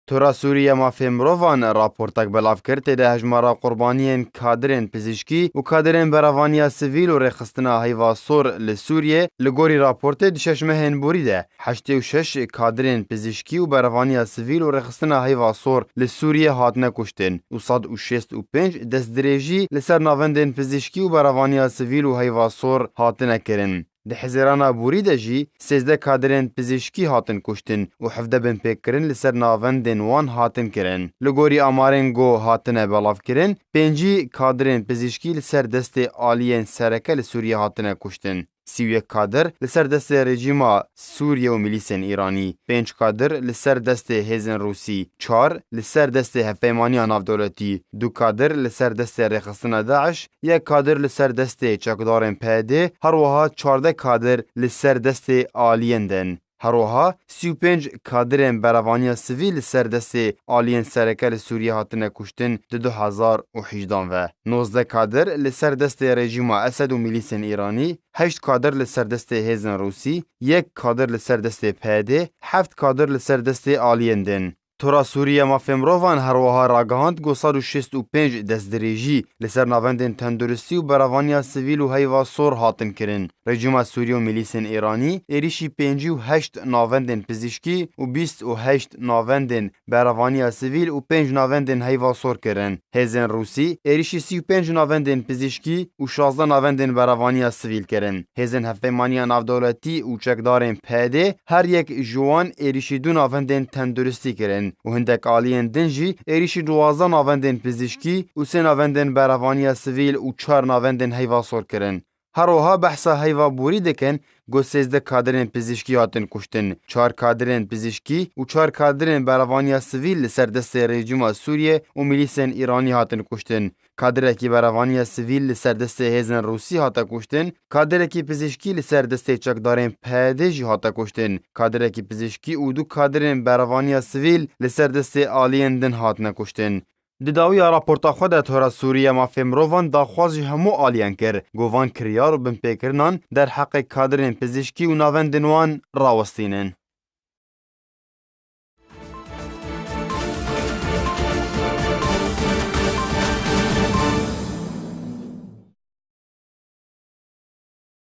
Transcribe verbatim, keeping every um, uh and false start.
Tora Sûrî ya Mafê Mirovan raportek belav kir, tê de hejmara qurbaniyên kadirên pizîşkî û kadirên berevaniya sivîl û rêxistina heyva sor li Sûriyê, li gorî raportê di şeş mehên borî de heştê û şeş kadirên pizîşkî û berevaniya sivîl û rêxistina heyva sor li Sûriyê hatine kuştin û sed û şêst û pênc destdirêjî li ser navendên pizîşkî û berevaniya sivîl û heyva sor hatine kirin. Di hezêrana borî de jî sêzdeh kadirên pizîşkî hatin kuştin û hevdeh binpêkirin li ser navendên wan hatin kirin. Li gorî amarên ku hatine belavkirin, pêncî kadirên pizîşkî li ser destê aliyên sereke li Sûriyê hatine kuştin. Sî û yek kadir li ser destê rejîma Sûriye û milîsên Îranî, pênc kadir li ser destê hêzên Rûsî, çar li ser destê Hevpeymaniya Navdewletî, du kadir li ser destê rêxistina DAIŞ, yek kadir li ser destê çekdarên P Y D, her wiha çardeh kadir li ser destê aliyên din. Her wiha sî û pênc kadirên berevaniya sivîl li ser destê aliyên sereke li Sûriyê hatine kuştin di du hezar û hejdehan ve. Nozdeh kadir li ser destê rejîma Esed û milîsên Îranî, heşt kadir li ser destê hêzên Rûsî, yek kadir li ser destê P Y D, heft kadir li ser destê aliyên din. Tora Sûrî ya Mafê Mirovan her wiha ragihand ku sed û şêst û pênc destdirêjî li ser navendên tenduristî û berevaniya sivîl û heyva sor hatin kirin. Rejîma Sûrî û milîsên Îranî êrîşî pêncî û heşt navendên pizîşkî û bîst û heşt navendên berevaniya sivîl û pênc navendên heyva sor kirin. Hêzên Rûsî êrîşî sî û pênc navendên pizîşkî û şazdeh navendên berevaniya sivîl kirin. Hêzên Hevpeymaniya Navdewletî û çekdarên P Y D her yek ji wan êrîşî du navendên tenduristî kirin û hindek aliyên din jî êrîşî duwazdeh navendên pizîşkî û sê navendên berevaniya sivîl û çar navendên heyva sor kirin. Her wiha behsa heyva borî dikin ku sêzdeh kadirên pizîşkî hatin kuştin, çar kadirên pizîşkî û çar kadirên berevaniya sivîl li ser destê rejîma Sûriye û milîsên Îranî hatin kuştin. Kadirekî berevaniya sivîl li ser destê hêzên Rûsî hate kuştin, kadirekî pizîşkî li ser destê çekdarên P Y D jî hate kuştin, kadirekî pizîşkî û du kadirên berevaniya sivîl li ser destê aliyên din hatine kuştin. Di dawiya raporta xwe de Tora Sûrî ya Mafê Mirovan daxwaz ji hemû aliyan kir, ku van kiryar û binpêkirinan derheqê kadirên pizîşkî û navendên wan rawestînin.